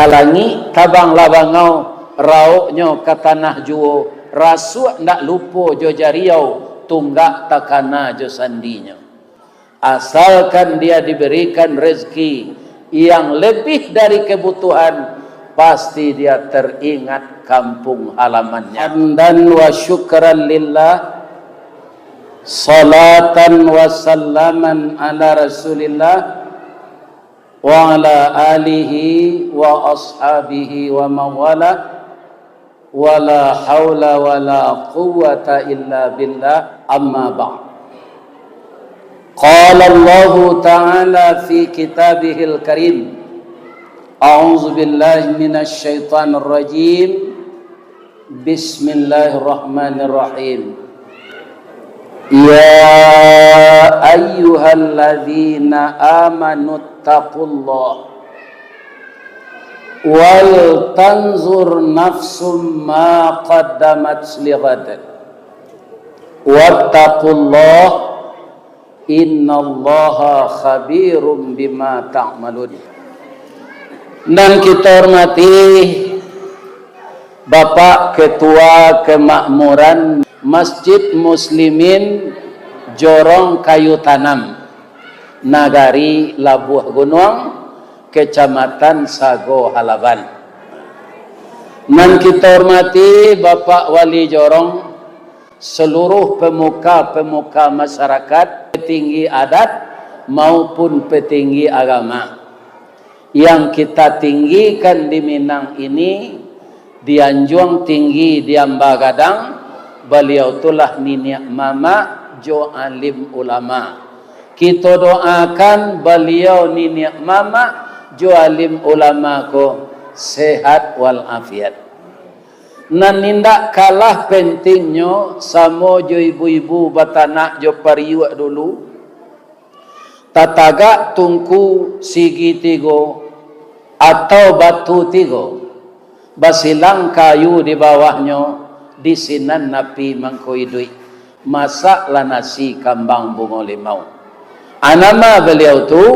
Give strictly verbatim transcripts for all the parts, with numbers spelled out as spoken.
Ka langik tabanglah bangau, rauknyo ka tanah juo, rasuak ndak lupo jo jariau, tunggak takana jo sandinyo. Asalkan dia diberikan rezeki yang lebih dari kebutuhan, pasti dia teringat kampung halamannya. Hamdan wa syukran lillah, salatan wa salaman ala Rasulillah, wa ala alihi wa ashabihi wa mawala, wa la haula wa la quwwata illa billah, amma ba'd. Qala Allahu ta'ala fi kitabihil karim, a'udzu billahi minasy syaithanir rajim, bismillahirrahmanirrahim. Ya ayyuhalladzina amanu taqullah wal tanzur nafsum ma qaddamat lighad. Wattaqullah, innallaha khabirum bima ta'malun. Nan kita hormati Bapak Ketua Kemakmuran Masjid Muslimin Jorong Kayu Tanam, Nagari Labuah Gunuang, Kecamatan Sago Halaban. Nan kita hormati Bapak Wali Jorong, seluruh pemuka-pemuka masyarakat, petinggi adat maupun petinggi agama. Yang kita tinggikan di Minang ini, di Anjuang Tinggi, di Amba Gadang, baliau tu lah niniak mamak jo alim ulama. Kito doakan baliau niniak mamak jo alim ulama ko sehat wal afiat. Nan indak kalah pentingnyo, samo jo ibu-ibu batanak jo pariuak dulu, tatagak tungku sigi tigo atau batu tigo, basilang kayu di bawahnyo, di sinan api mangko iduik. Masaklah nasi kambang bungo limau. A, nama baliau tu?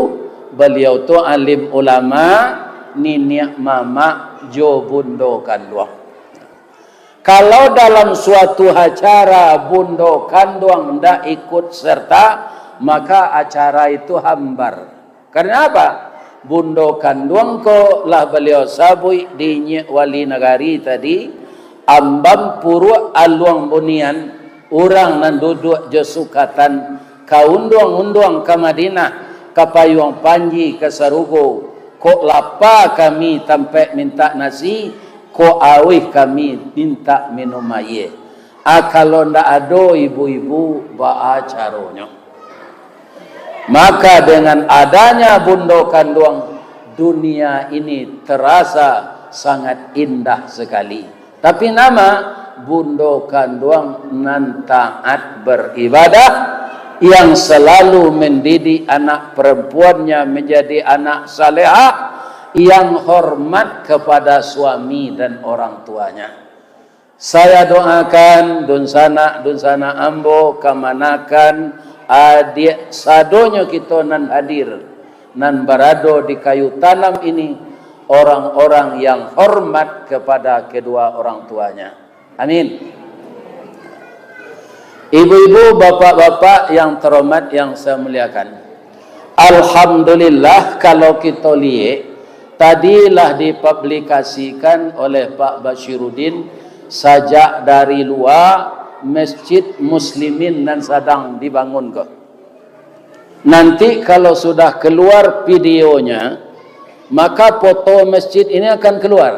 Baliau tu alim ulama, niniak mamak jo bundo kanduang. Kalau dalam suatu acara bundo kanduang ndak ikut serta, maka acara itu hambar. Karena apa? Bundo kanduang ko lah baliau sabuik di inyiak wali nagari tadi, ambam puruak aluang bunian, urang nan duduak jo sukatan, ka unduang-unduang ka Madinah, ka payuang panji ka sarugo, kok lapa kami tampek mintak nasi, kok auih kami mintak minum aia. A, kalau ndak ado ibu-ibu, baa caronyo? Maka dengan adanya bundo kanduang, dunia ini terasa sangat indah sekali. Tapi nama bundo kanduang nan taat beribadah, yang selalu mendidik anak perempuannya menjadi anak salehah, yang hormat kepada suami dan orang tuanya. Saya doakan dunsanak-dunsanak ambo, kamanakan, adiak, sadonyo kito nan hadir, nan barado di kayu tanam ini, orang-orang yang hormat kepada kedua orang tuanya. Amin. Ibu-ibu, bapak-bapak yang terhormat, yang saya muliakan, alhamdulillah, kalau kito liek, tadi lah dipublikasikan oleh Pak Basyiruddin sajak dari lua Masjid Muslimin nan sadang dibangun ko. Nanti kalau sudah keluar videonya, maka foto masjid ini akan keluar.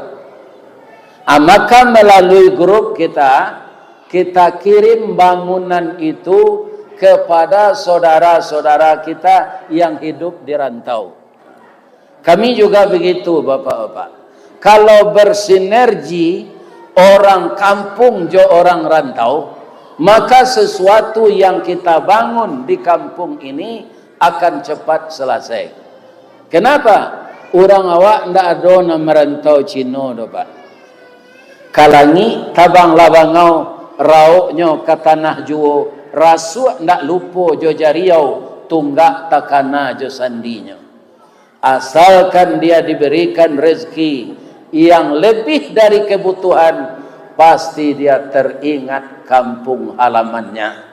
A, maka melalui grup kita, kita kirim bangunan itu kepada saudara-saudara kita yang hidup di rantau. Kami juga begitu, bapak-bapak. Kalau bersinergi orang kampung jo orang rantau, maka sesuatu yang kita bangun di kampung ini akan cepat selesai. Kenapa? Urang awak ndak ado nan merantau Cino doh, Pak. Ka langik tabanglah bangau, rauknyo ka tanah juo, rasuak ndak lupo jo jariau, tunggak takana jo sandinyo. Asalkan dia diberikan rezeki Yang lebih dari kebutuhan, pasti dia teringat kampung halamannya.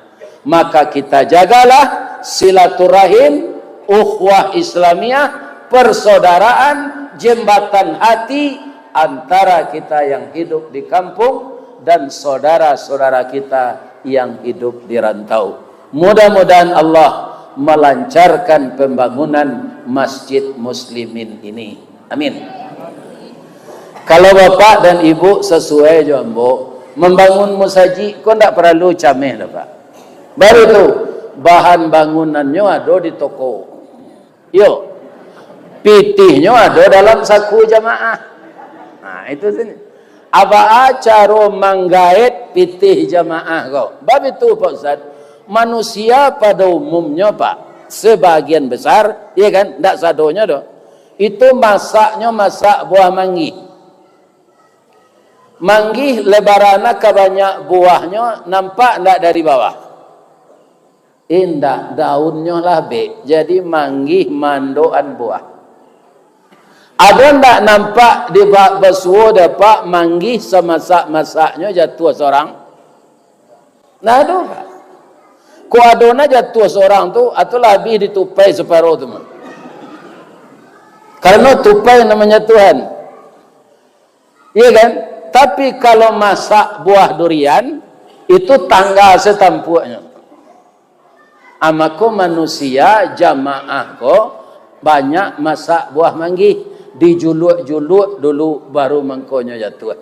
Maka kita jagalah silaturahim, ukhuwah Islamiyah, persaudaraan, jembatan hati antara kita yang hidup di kampung dan saudara-saudara kita yang hidup di rantau. Mudah-mudahan Allah melancarkan pembangunan Masjid Muslimin ini. Amin. Kalau bapak dan ibu sasuai jo ambo, mambangun musajik ko ndak paralu cameh doh, Pak. Baru tu, bahan bangunannyo ado di toko. Yo, pitihnyo ado dalam saku jamaah. Nah, itu sini. Apo caro manggaet pitih jamaah ko? Bab itu, Pak Ustaz, manusia pada umumnyo, Pak, sebagian besar, iya kan, ndak sadonyo doh. Itu masaknyo masak buah manggih. Manggih lebarana ka banyak buahnyo, nampak ndak dari bawah? Indak, daunnyo lah bek, jadi manggih mandokan buah. Ado ndak nampak di bak basuo dek Apak manggih samasak-masaknyo jatuah sorang? Nah, ado, Pak. Kok ado nan jatuah sorang tu, atau lah abih ditupai saparo tu mah. Karano tupai namonyo Tuhan. Iya kan? Tapi kalau masak buah durian, itu tangga satampuaknyo. Ah, mako manusia jamaah ko banyak masak buah manggih, dijuluak-juluak dulu, baru mangkonyo jatuah.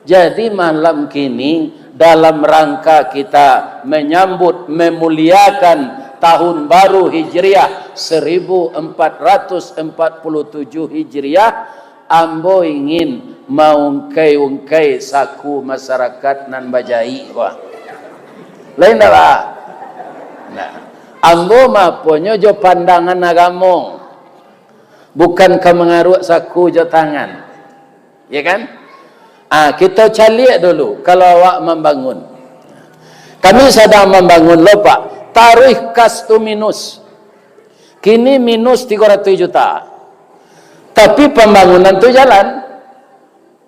Jadi, malam kini, dalam rangka kita menyambut, memuliakan tahun baru Hijriah seribu empat ratus empat puluh tujuh Hijriah, ambo ingin maungkai-ungkai saku masyarakat nan bajaik, wah. Lain dak, Pak? Nah, ambo maponyo jo pandangan agamo, bukan ka mangaruak saku jo tangan. Ya kan? Ah, kita caliak dulu kalau awak mambangun. Kami sadang mambangun lo, Pak. Taruih kas tu minus. Kini minus tigo ratuih juta. Tapi pambangunan tu jalan.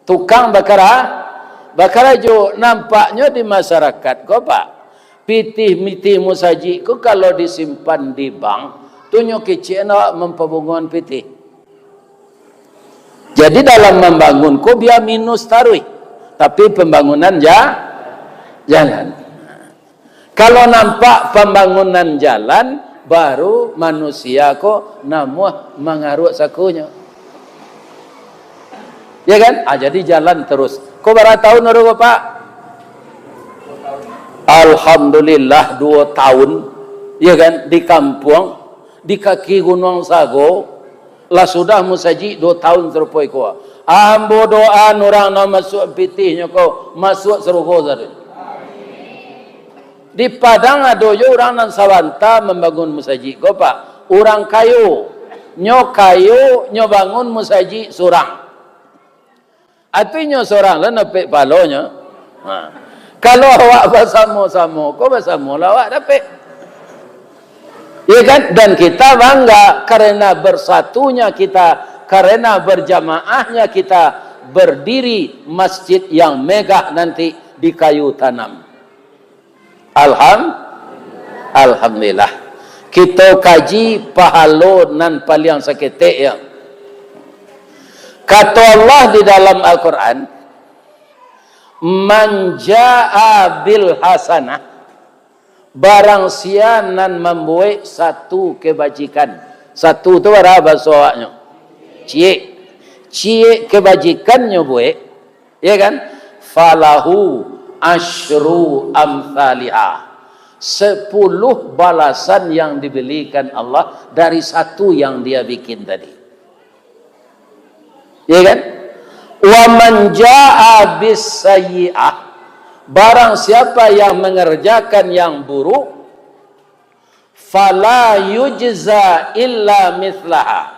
Tukang bakara-, bakarajo. Nampaknyo di masyarakat ko, Pak, pitih-pitih musajik ko kalau disimpan di bank, tu nyo kecek awak mampabungoan pitih. Jadi, dalam mambangun ko bia minus taruih, tapi pambangunan ja-, jalan. Kalau nampak pambangunan jalan, baru manusia ko namuah mangaruak sakunyo. Ya kan? Ah, jadi jalan terus. Ko bara taun baru ko, Pak? Alhamdulillah, duo taun. Ya kan? Di kampuang, di kaki Gunuang Sago, lah sudah musajik duo taun sarupo iko. Ambo doaan urang nan masuak pitihnyo ko masuak sarugo sajo. Di Padang ado jo urang nan sabanta mambangun musajik ko, Pak. Urang kayo. Nyo kayo, nyo bangun musajik surang. Artinyo, surang lah dapek pahalonyo. Ha. Kalau awak basamo-samo, ko basamolah awak dapek. Ya kan? Dan kita bangga karena bersatunya kita, karena berjamaahnya kita berdiri masjid yang megah nanti di Kayu Tanam. Alham-, Alhamdulillah. Kito kaji pahalo nan paliang saketek, ya. Kato Allah di dalam Al-Quran, "Man jaa bil hasanah," barang sia nan mambuek satu kebajikan. Satu tu bara bahaso awaknyo? Ciek. Ciek kebajikan nyo buek, ya kan? "Falahu asyru amthaliha." Sepuluh balasan yang diberikan Allah dari satu yang dia bikin tadi. Ya kan? "Wa man jaa bis sayyi'ah," barang siapa yang mengerjakan yang buruk, "fala yujza illa mithlaha,"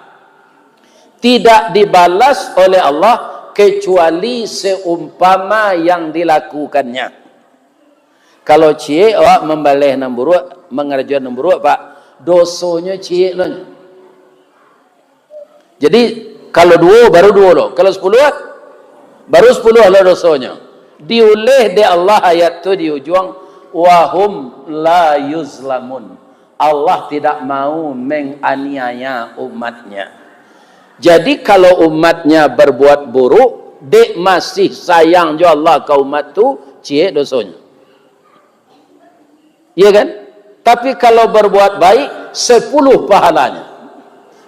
tidak dibalas oleh Allah kecuali seumpama yang dilakukannya. Kalau ciek awak mambaleh nan buruak, mangarajoan nan buruak, Pak, dosonyo ciek lo nyo. Jadi, Kalau duo, baru duo lo. Kalau sapuluah, baru sapuluah lo dosonyo. Diuleh dek Allah ayat tu di ujuang, "Wa hum la yuzlamun." Allah tidak mau menganiaya umatnya. Jadi, kalau umatnya berbuat buruk, dek masih sayang jo Allah ka umat tu, ciek dosonyo. Iya kan? Tapi kalau berbuat baik, sepuluh pahalanya.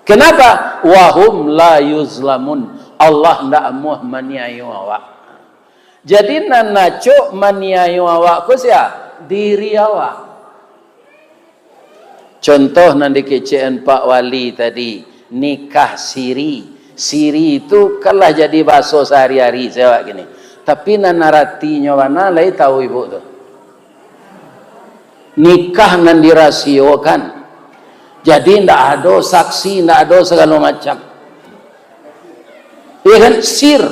Kenapa? "Wa hum la yuzlamun." Allah ndak amuah maniayo awak. Jadi, nan acok maniayo awak ko sia? Diri awak. Contoh nan dikecekan Pak Wali tadi, nikah siri. Siri itu kan lah jadi bahaso sahari-hari se awak kini. Tapi nan aratinyo bana lai tahu ibu tu. Nikah nan dirasiokan. Jadi, ndak ado saksi, ndak ado sagalo macam. Iya kan? Sir.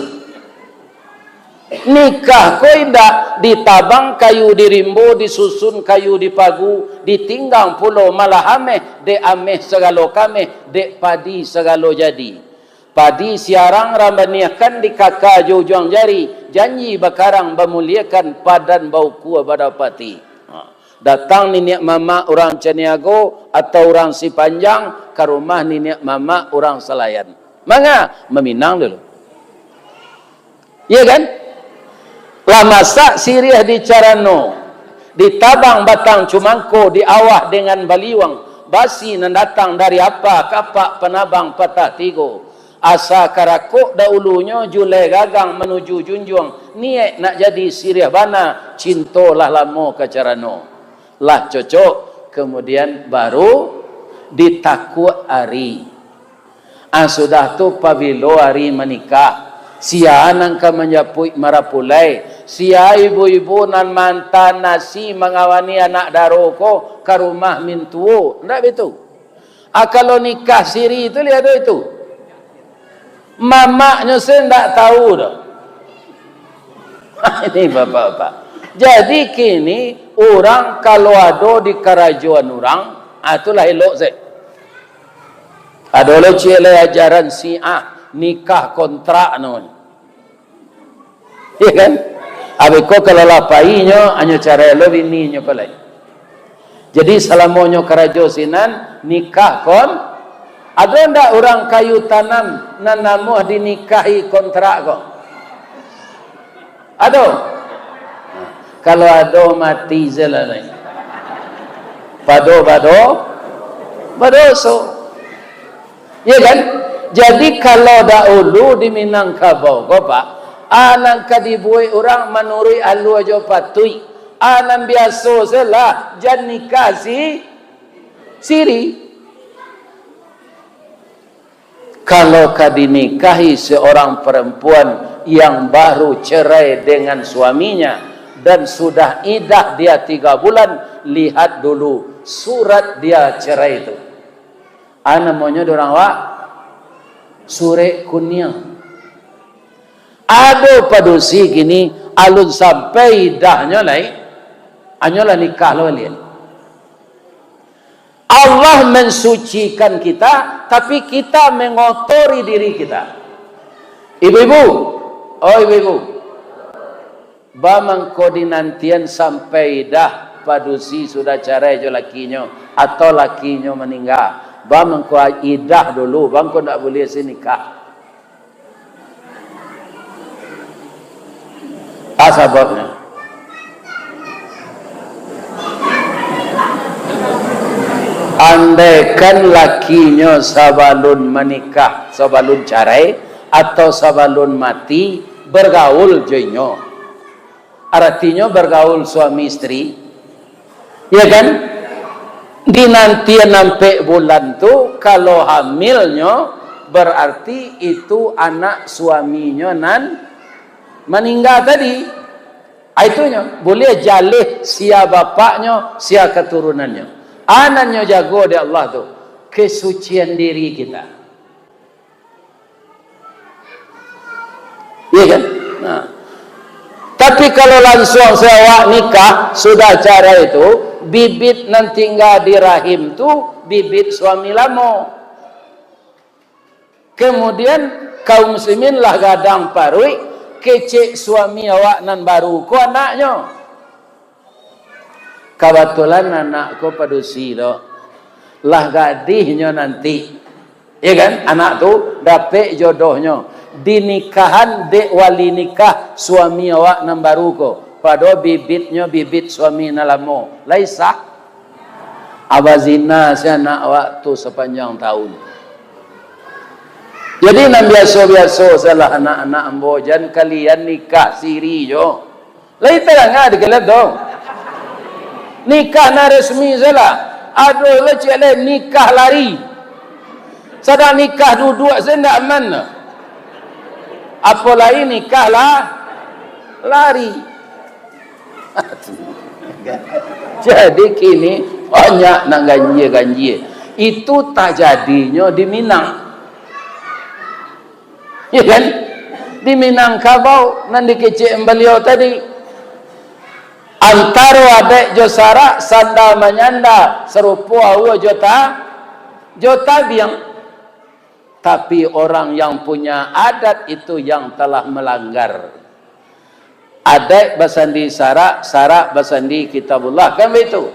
Nikah ko indak ditabang kayu di rimbo, disusun kayu di pagu, ditinggang pulo malah ameh, dek ameh sagalo kameh, dek padi sagalo jadi. Padi siarang rambaniahkan dikaka jo ujuang jari, janji bakarang bamuliekan, padan baukua badapati. Ha. Datang niniak mamak urang Caniago atau urang Sipanjang ka rumah niniak mamak urang Salayan. Manga? Maminang dulu. Iya kan? Lah masak siriah di carano, ditabang batang cumangko, diawah dengan baliuang, basi nan datang dari apa kapak panabang patah tigo. Asa karakok dahulunyo, julai gagang manuju junjuang, niaik nak jadi siriah bana, cinto lah lamo ka carano. Lah cocok, kemudian baru ditakuak ari. Ah, sudah tu, pabilo ari manikah, sia nan ka manjapuik marapulai, sia ibu-ibu nan maanta nasi mangawani anak daro ko ka rumah mintuo, ndak bitu? Ah, kalau nikah siri tu, liek ado itu. Mamaknyo se ndak tahu doh. Ini bapak-bapak. Jadi kini urang kalau ado di karajoan urang, ah, itulah elok se. Ado lo ciek lai ajaran Syiah, nikah kontrak namonyo. Iya kan? Abih ko kalau lah pai nyo, anyo carai lo bininyo ko lai. Jadi, salamonyo karajo sinan, nikah kon-, ado ndak urang kayu tanam nan namuah dinikahi kontrak ko? Ado? Kalau ado, mati se lah lai. Pado bado-, badoso. Ya kan? Jadi, kalau dahulu di Minangkabau ko, Pak, a nan ka dibuek urang manuruik alua jo patuik. A nan biaso se lah, jan nikah si-, siri. Kalau ka dinikahi seorang perempuan yang baru cerai dengan suaminya dan sudah idah dia tiga bulan, lihat dulu surat dia cerai itu. A namonyo di urang awak, surek kuniang. Ado padusi kini, alun sampai idahnyo lai, anyo lah nikah lo baliak. Allah mensucikan kita, tapi kita mengotori diri kita. Ibu-ibu, oh ibu-ibu, ba mangko dinantian sampai idah padusi sudah carai jo lakinyo, atau lakinyo maningga? Ba mangko idah dulu, ba mangko ndak buliah se nikah? A sababnyo? Andaikan lakinyo sabalun manikah, sabalun carai, atau sabalun mati, bergaul jo inyo. Aratinyo bergaul suami istri, ya kan? Dinantian ampek bulan tu, kalau hamilnyo, berarti itu anak suaminyo nan maningga tadi. A, itunyo, buliah jaleh sia bapaknyo, sia katurunannyo. A nan nyo jago dek Allah tu, kesucian diri kita. Iya kan? Nah. Tapi kalau lansuang se awak nikah, sudah carai tu, bibit nan tingga di rahim tu, bibit suami lamo. Kemudian, kaum muslimin lah gadang paruik, kecek suami awak nan baru ko anaknyo. Kabatulan anak ko padusi do. Lah gadihnyo nanti. Ya kan? Anak tu dapek jodohnyo. Dinikahan dek wali nikah suami awak nan baru ko. Pado bibitnyo bibit suami nan lamo. Lai sah? Abazina si anak awak tu sapanjang tahun. Jadi nan biaso-biaso salah anak-anak ambo, jan kalian nikah siri jo. Lai tadanga di kalian tu. Nikah nan resmi salah. Aduh, lah ciek lai nikah lari. Sadang nikah duduak se ndak aman. Apo lai nikah lah lari. Jadi kini banyak nan ganjia-ganjia. Itu tajadinyo di Minang. Ya kan? Di Minangkabau nan dikecek baliau tadi. Antaro adaik jo sarak, sanda manyanda, sarupo aua jo ta-, jo tabiang. Tapi orang yang punya adat itu yang telah melanggar. Adaik basandi sarak, sarak basandi Kitabullah. Kan baitu?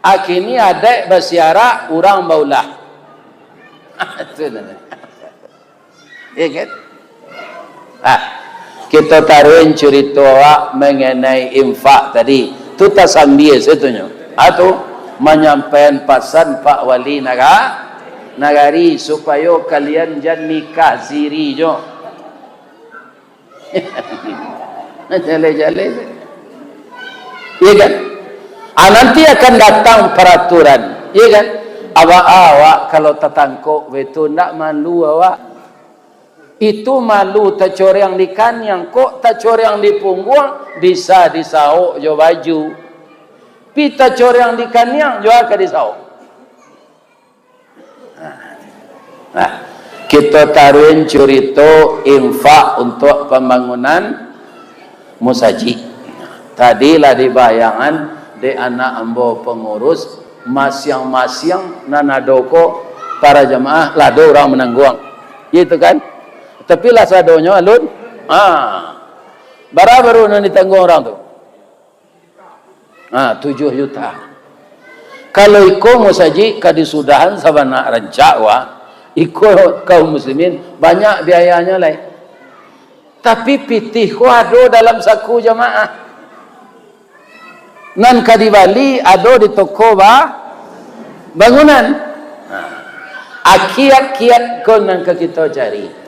Akini adaik basiarak, urang baulah. Itu namanya. Ya kan? Ah, kita taruhin curito awak mengenai infak tadi. Tu tasambia satunyo. Ah, tu manyampaikan pasan Pak Wali Naga-, Nagari supayo kalian jan nikah siri jo. Jaleh-jaleh. Iya kan? Ah, nanti akan datang peraturan. Iya kan? Awak, awak kalau tatangkok betu, ndak malu awak. Itu malu tacoreang di kaniang, kok tacoreang di pungguang, bisa disaok jo baju. Pi tacoreang di kaniang, jo ka disaok. Nah, kita taruhin curito infak untuk pembangunan musajik. Tadi lah dibayangan dek anak ambo pengurus, masiang-masiang nan ado ko para jamaah, lah ado urang manangguang. Gitu kan? Tapi lah sadonyo alun. Ha. Bara baru nan ditangguang urang tu? Ha, tujuh juta. Kalau iko musajik ka disudahan sabana rancak wa, iko kaum muslimin banyak biayanyo lai. Tapi pitih ko ado dalam saku jamaah. Nan ka dibali ado di toko ba-, bangunan. Ha. Akiat-kiat ko nan ka kito cari.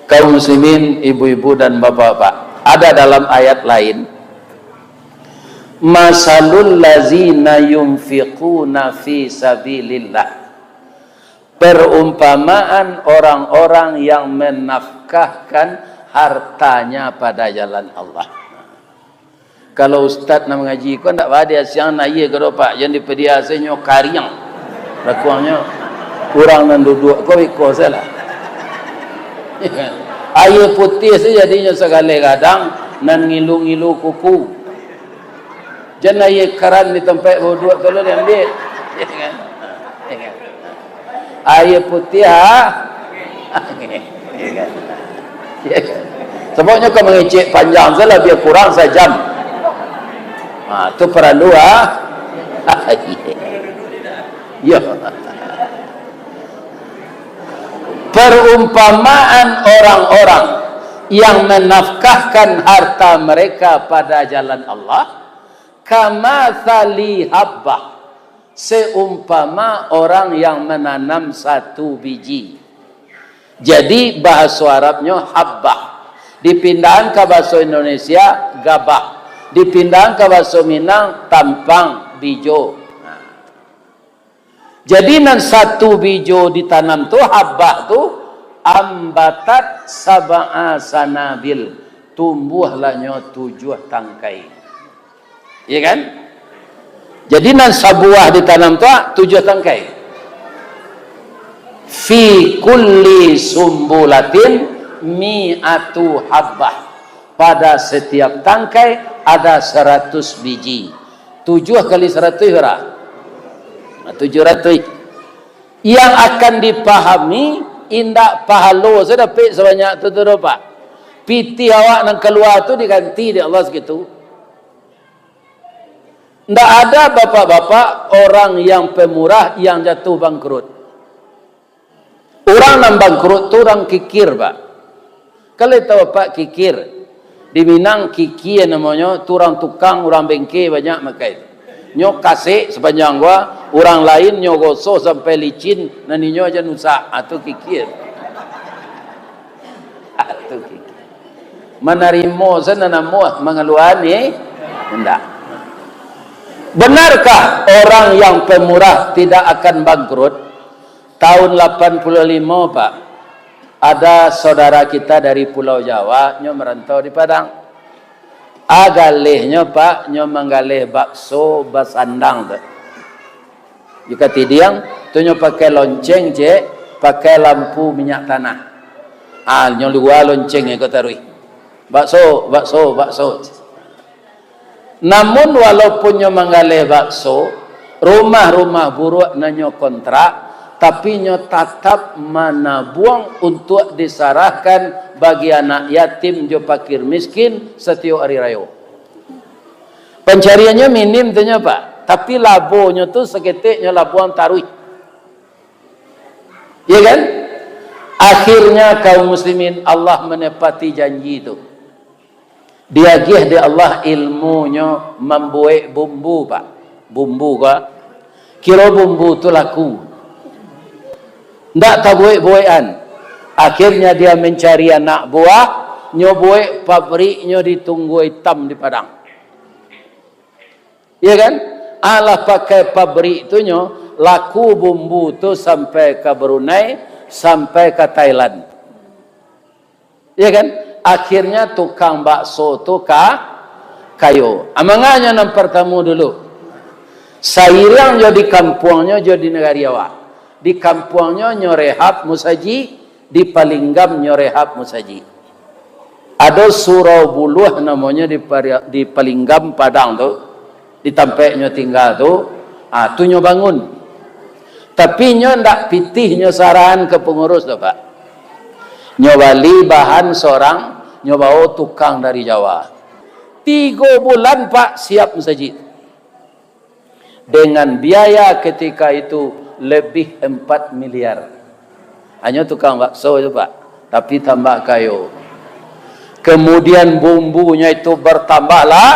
Kaum muslimin, ibu-ibu dan bapak-bapak, ada dalam ayat lain, "Masalul lazina yunfiquna fi sabilillah." Perumpamaan orang-orang yang menafkahkan hartanya pada jalan Allah. Kalau ustaz nan mangaji ko ndak baa, siang nan aia ka dopak, jan dipadiasanyo kariang. Rakuangnyo urang nan duduak ko iko salah. Aia putiah se jadinyo sagaleh gadang nan ngilu-ngilu kuku. Jan aia karan di tampek baduduak tu lo diambiak. Aia putiah. Sababnyo ka mangecek panjang salah, bia kurang sajam. Ha, tu paralu, ah. Ya. Perumpamaan orang-orang yang menafkahkan harta mereka pada jalan Allah, kamatsali habbah, seumpama orang yang menanam satu biji. Jadi, bahaso Arabnyo habbah. Dipindahan ka bahaso Indonesia, gabah. Dipindahan ka bahaso Minang, tampang, bijo. Nah. Jadi, nan satu bijo ditanam tu, habbah tu, ambatat sab'a sanabil, tumbuahlah nyo tujuah tangkai. Iya kan? Jadi, nan sabuah ditanam tu, ah, tujuah tangkai. Fi kulli sumbulatin mi'atu habbah. Pada setiap tangkai ada seratus biji. Tujuah kali saratus bara? Nah, tujuh ratus. Yang akan dipahami, indak pahalo se dapek sabanyak tu, tu doh, Pak. Pitih awak nan kalua tu diganti dek Allah sakitu. Ndak ada, bapak-bapak, orang yang pemurah yang jatuh bangkrut. Urang nan bangkrut tu urang kikir, Pak. Kalau tahu, Pak, kikir. Di Minang, kikir namonyo, tu urang tukang, urang bengke banyak makai. Nyo kasek sapanjang gua, urang lain nyo gosok sampai licin, nan inyo jan usak. Ah, tu kikir. Ah, tu kikir. Manarimo se nan namuah, mangaluan ni indak. Benarkah orang yang pemurah tidak akan bangkrut? Tahun lapan puluh limo, Pak, ada saudara kita dari Pulau Jawa, nyo merantau di Padang. A galehnyo, Pak, nyo manggaleh bakso basandang tu. Di katidiang, tu nyo pakai lonceng, cek, pakai lampu minyak tanah. Ah, nyo lua lonceng ko taruih. Bakso, bakso, bakso. Namun, walaupun nyo manggaleh bakso, rumah-rumah buruak nan nyo kontrak, tapi nyo tatap manabuang untuak disarahkan bagi anak yatim jo pakir miskin satiok ari rayo. Pancariannyo minim tu nyo, Pak, tapi labonyo tu saketek nyo labuang taruih. Ya kan? Akhirnya, kaum muslimin, Allah menepati janji tu. Diagiah dek Allah ilmunyo mambuek bumbu, Pak. Bumbu ko, kiro bumbu tu laku. Ndak tabuek-buekan. Akhirnya dia mencari anak buah, nyo buek pabriknyo di Tunggua Itam di Padang. Ya kan? Alah pakai pabrik tu nyo, laku bumbu tu sampai ka Brunei, sampai ka Thailand. Ya kan? Akhirnya tukang bakso tu ka-, kayo. Amanganyo nan partamo dulu. Sairiang jo di kampuangnyo jo di nagari awak. Di kampuangnyo nyo rehab musajik, di Palinggam nyo rehab musajik. Ado surau buluah namonyo di Pari-, di Palinggam Padang tu, di tampek nyo tingga tu, ah, tu nyo bangun. Tapi nyo ndak pitih nyo sarahan ka pangurus tu, Pak. Nyo bali bahan sorang, nyo bao tukang dari Jawa. Tigo bulan, Pak, siap musajik. Dengan biaya ketika itu lebih empat miliar. Hanyo tukang bakso tu, Pak, tapi tambah kayo. Kemudian bumbunyo itu bertambahlah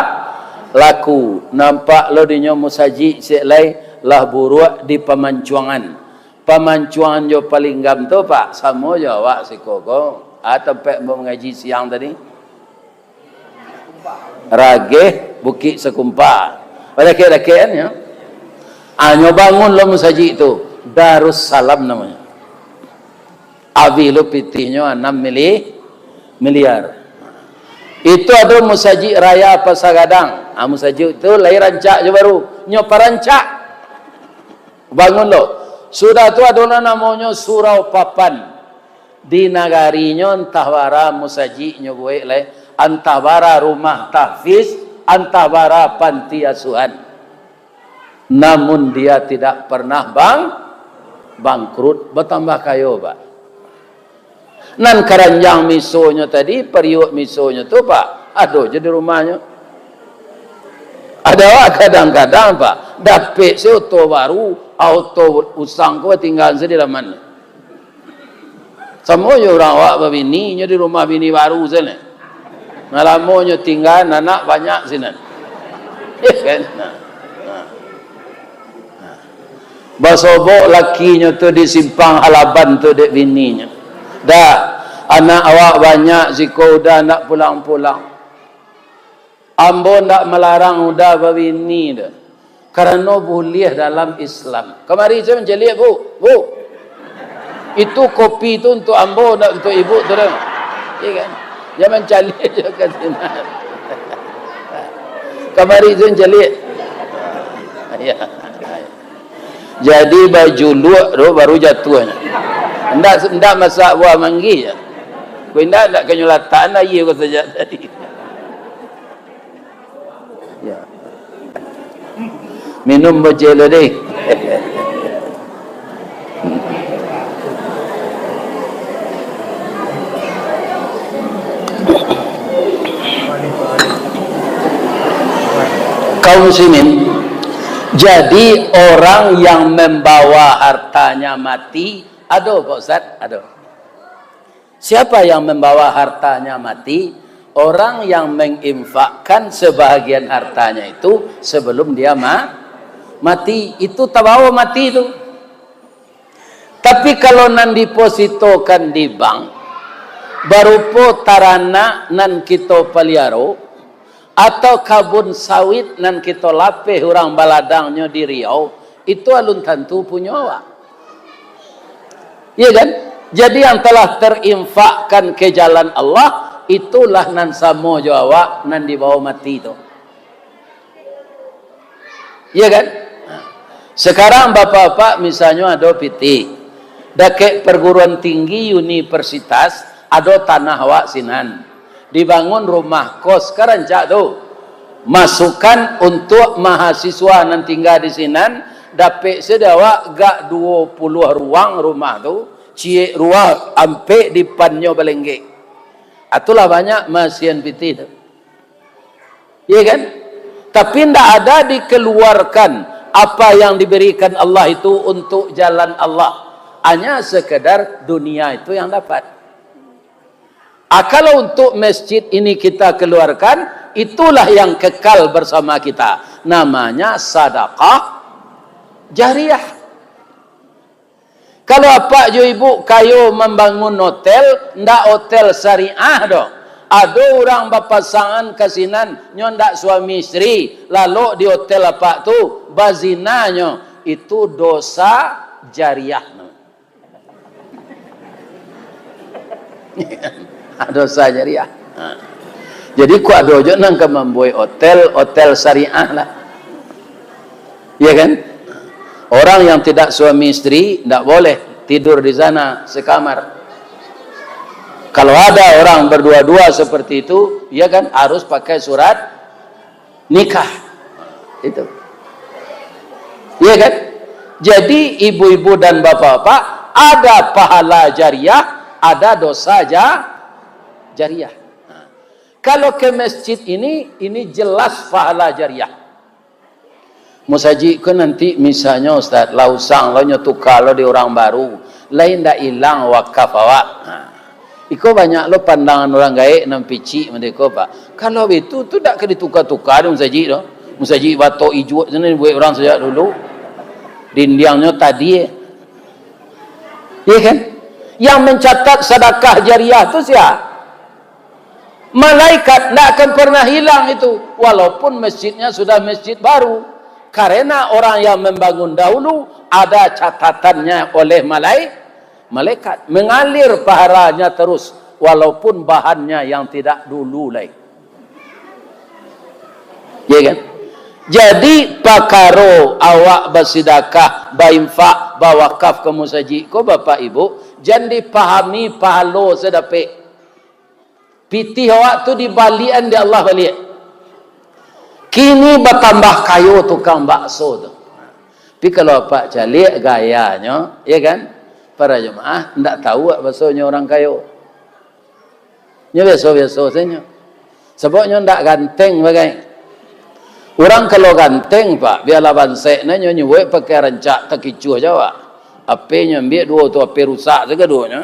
laku. Nampak lo dinyo musajik sek lai lah buruak di pamancuangan. Pamancuangan jo Palinggam tu, Pak, samo jo awak siko ko. Ah, tampek ambo mangaji siang tadi. Rageh, Bukik Sakumpa. Badakek-dakek kan, ya. Ah, nyo bangun lo musajik tu. Darussalam namonyo. Abih lo pitihnyo anam mili-, miliar. Itu ado musajik raya Pasar Gadang. Ah, musajik tu lai rancak jo baru. Nyo parancak. Bangun lo. Sudah tu ado lo namonyo Surau Papan. Di nagarinyo antah bara musajik nyo buek lai, antah bara rumah tahfiz, antah bara panti asuhan. Namun dia tidak pernah bang-, bangkrut, batambah kayo, Pak. Nan karanjang misonyo tadi, pariuak misonyo tu, Pak, ado je di rumahnyo. Ado awak kadang-kadang, Pak, dapek se oto baru, ah, oto usang ko tingga se di laman. Samo jo urang awak babini, nyo di rumah bini baru se neh. Nan lamo nyo tingga, anak banyak sinan. Kan? Nah. Nah. Basobok lakinyo tu di simpang Halaban tu dek bininyo. Dah, anak awak banyak siko, udah ndak pulang-pulang. Ambo ndak malarang uda babini doh, karano buliah dalam Islam. Kamari se mancaliak, Bu. Bu, itu kopi tu untuak ambo, ndak untuak ibu tu doh. Iya kan? Jan mancaliak jo ka sinan. Kamari se mancaliak. Iya. Jadi bajuluak tu baru jatuahnyo. Ndak, ndak masak buah manggih je. Kok indak, ndak kanyo latakan aia ko sajak tadi. Ya. Minum bocil tadi. Kaum muslimin, jadi orang yang membawa hartanya mati, ado, Pak Ustaz? Ado. Siapa yang membawa hartanya mati? Orang yang menginfakkan sebahagian hartanya itu sebelum dia ma-, mati. Itu tabawa mati tu. Tapi kalau nan dipositokan di bank, barupo taranak nan kito paliaro, atau kabun sawit nan kito lapeh urang baladangnyo di Riau, itu alun tantu punyo awak. Iya kan? Jadi yang telah terinfakkan ke jalan Allah, itulah nan samo jo awak nan dibawa mati tu. Iya kan? Sekarang bapak-bapak misalnyo ado pitih, dakek perguruan tinggi universitas, ado tanah awak sinan. Dibangun rumah kos ka rancak tu. Masukan untuk mahasiswa nan tingga di sinan, dapek sajo awak gak duo puluah ruang rumah tu, ciek ruang ampek dipannyo balenggek. Itulah banyak masian pitih tu. Iya kan? Tapi ndak ada dikeluarkan apa yang diberikan Allah itu untuk jalan Allah. Hanya sekedar dunia itu yang dapat. Ah, kalau untuk masjid ini kita keluarkan, itulah yang kekal bersama kita. Namanya sadakah jariah. Kalau apak jo ibu kayo mambangun hotel, ndak hotel syariah doh. Ado urang bapasangan ka sinan, nyo ndak suami istri, lalok di hotel apak tu, bazina nyo, itu dosa jariah. Dosa jariah. Ha. Jadi, kok ado jo nan ka mambuek hotel, hotel syariah lah. Iya kan? Orang yang tidak suami istri, ndak boleh tidur di sana sekamar. Kalau ada orang berdua-dua seperti itu, iya kan, harus pakai surat nikah. Itu. Iya kan? Jadi, ibu-ibu dan bapak-bapak, ada pahala jariah, ada dosa ja-, jariah. Nah, kalau ke masjid ini, ini jelas pahala jariah. Musajik ko nanti misalnyo, Ustaz, lah usang lo nyo tuka lo di urang baru, lai ndak ilang wakaf awak. Ha. Iko banyak lo pandangan urang gaek nan picik mode ko, Pak. Kalau baitu, tu ndak ka dituka-tuka doh musajik tu. Musajik batok ijuak tu nan dibuek urang sajak dulu. Dindiangnyo tadi, eh. Iya kan? Yang mencatat sadakah jariah tu sia? Malaikat ndak akan pernah hilang itu, walaupun masjidnya sudah masjid baru. Karena orang yang membangun dahulu ada catatannya oleh malai-, malaikat. Mengalir pahalanya terus, walaupun bahannya yang tidak dulu lai. Ya kan? Jadi, pakaro awak basidakah, bainfak, bawakaf ka musajik ko, Bapak Ibu, jan dipahami pahalo sadapek. Pitih awak tu dibaliakan dek Allah baliak. Kini batambah kayo tukang bakso tu. Tapi kalau apak caliak gayanyo, ya kan? Para jamaah, ndak tahu awak basonyo urang kayo. Nyo biaso-biaso sajo. Sabab nyo ndak ganteng bagai. Urang kalau ganteng, Pak, bialah bansek nyo, nyo nyuwek pakai rancak, takicuah jo awak. Apenyo ambiak duo tu, ape rusak sagadonyo.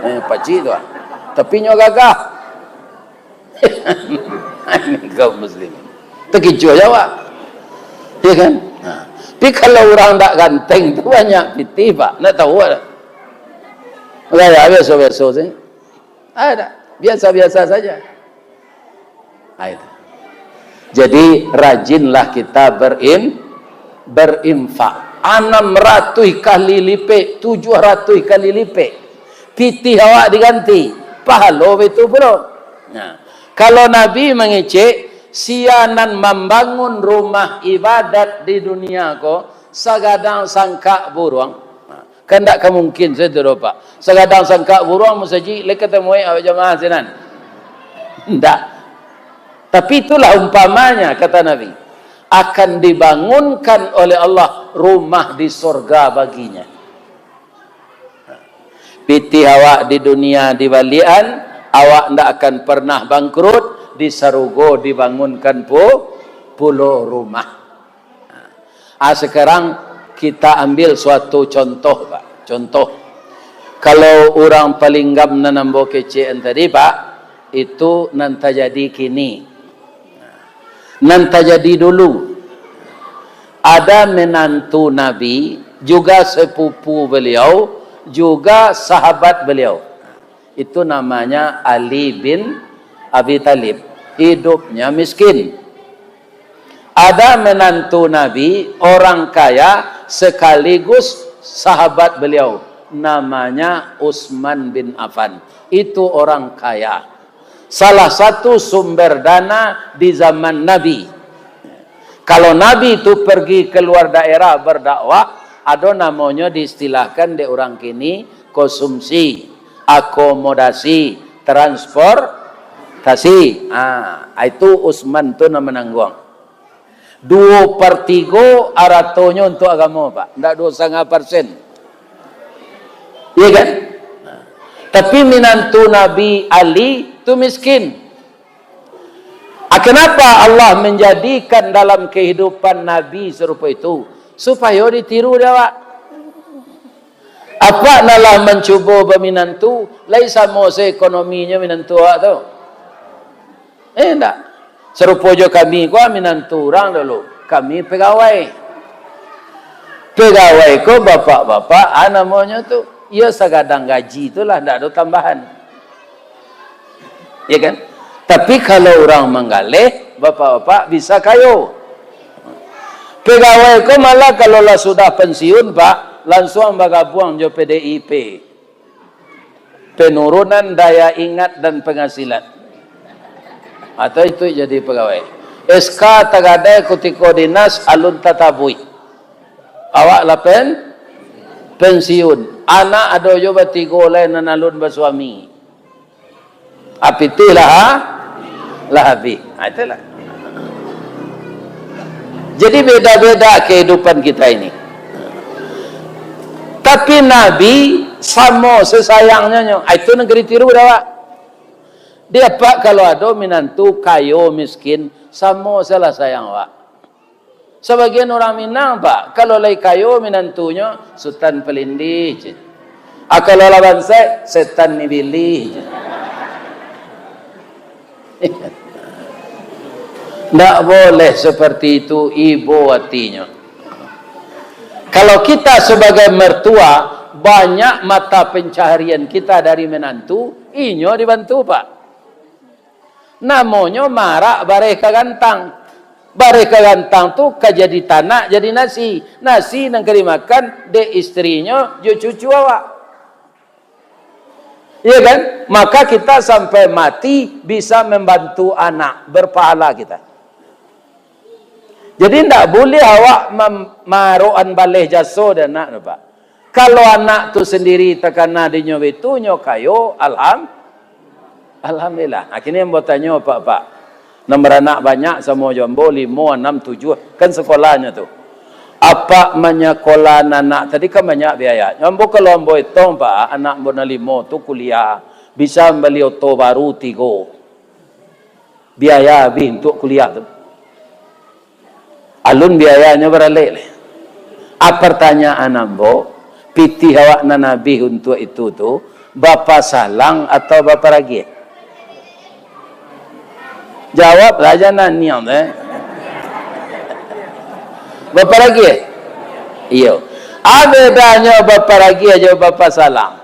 Eh, pacik tu, ah. Tapi nyo gagah. Kaum muslimin. Takicuah jo awak. Ya kan? Nah. Tapi kalau urang ndak ganteng tu banyak pitih, Pak. Ndak tahu awak. Gaya biaso-biaso sajo. Ada, biasa-biasa saja. Ah, itu. Jadi, rajinlah kita berin-, berinfak. Anam ratuih kali lipek, tujuah ratuih kali lipek. Pitih awak diganti, pahalo itu pulo. Nah, kalau Nabi mangecek, sia nan mambangun rumah ibadat di dunia ko, sagadang sangkak buruang. Nah, Kan ndak ka mungkin sajo tu doh, Pak. Sagadang sangkak buruang musajik, lai katamuai awak jamaah sinan. Ndak. Tapi itulah umpamanya, kata Nabi, akan dibangunkan oleh Allah rumah di sorga baginya. Pitih awak di dunia dibaliakan, awak ndak akan pernah bangkrut, di sarugo dibangunkan pu-, pulo rumah. Ah, sekarang kita ambil suatu contoh, Pak. Contoh, kalau urang Palinggam nan ambo kecekan tadi, Pak, itu nan tajadi kini. Nan tajadi dulu, ada menantu Nabi, juga sepupu beliau, juga sahabat beliau. Itu namanya Ali bin Abi Thalib. Hidupnya miskin. Ada menantu Nabi, orang kaya sekaligus sahabat beliau. Namanya Utsman bin Affan. Itu orang kaya. Salah satu sumber dana di zaman Nabi. Kalau Nabi tu pergi keluar daerah berdakwah, ado namonyo diistilahkan dek urang kini konsumsi, akomodasi, transportasi. Ah, itu Utsman tu nan manangguang. Duo per tigo aratonyo untuak agamo, Pak. Ndak duo satangah persen. Iya kan? Tapi minantu Nabi Ali tu miskin. Ah, kenapa Allah menjadikan dalam kehidupan Nabi serupa itu? Supayo ditiru dek awak. Apak nan lah mancubo baminantu, lai samo se ekonominyo minantu awak tu? Eh, ndak. Sarupo jo kami ko, minantu urang dulu. Kami pegawai. Pegawai ko bapak-bapak, ah, namonyo tu. Iyo sagadang gaji tu lah, ndak ado tambahan. Ya kan? Tapi kalau urang manggaleh, bapak-bapak bisa kayo. Pegawai ko malah kalau lah sudah pensiun, Pak, lansuang bagabuang jo P D I P. Penurunan daya ingat dan penghasilan. Atau itu jadi pegawai. S K tagadai kutiko dinas, alun tatabuih. Awak lah pen-, pensiun. Anak ado jo batigo lai nan alun basuami. Api tu lah, ha? Lah habih. Ha, itulah. Jadi beda-beda kehidupan kita ini. Tapi Nabi samo sesayangnyo nyo. Ha, itu nan ka ditiru dah, Pak. Di apak kalau ado minantu kayo miskin, samo salah sayang awak. Sabagian urang Minang, Pak, kalau lai kayo minantunyo, Sutan Palindih, ceh. Ah, kalau lah bansaik, Setan Nibilih, ceh. Ndak boleh seperti itu, ibo atinyo. Kalau kita sebagai mertua, banyak mata pencaharian kita dari minantu, inyo dibantu, Pak. Namonyo marak bareh ka gantang. Bareh ka gantang tu ka jadi tanak, jadi nasi. Nasi nan ka dimakan dek istrinyo jo cucu awak. Iya kan? Maka kita sampai mati bisa membantu anak, berpahala kita. Jadi, ndak buliah awak mam-, marokan baleh jaso dek anak tu, Pak. Kalau anak tu sandiri takana dinyo baitu, nyo kayo, alham-, alhamdulillah. Ha, kini ambo tanyo, Pak-pak, nan baranak banyak samo jo ambo, limo, anam, tujuah, kan sakolahnyo tu. Apak manyakolah anak tadi kan banyak biaya. Ambo, kalau ambo itong, Pak, anak ambo nan limo tu kuliah, bisa mambali oto baru tigo. Biaya abih untuak kuliah tu. Alun biayanyo baralek lai. A, partanyaan ambo, pitih awak nan abih untuak itu tu, bapasalang atau baparagiah? Jawablah, jan naniang tu, eh. Baparagiah? Iyo. A bedanyo baparagiah jo bapasalang?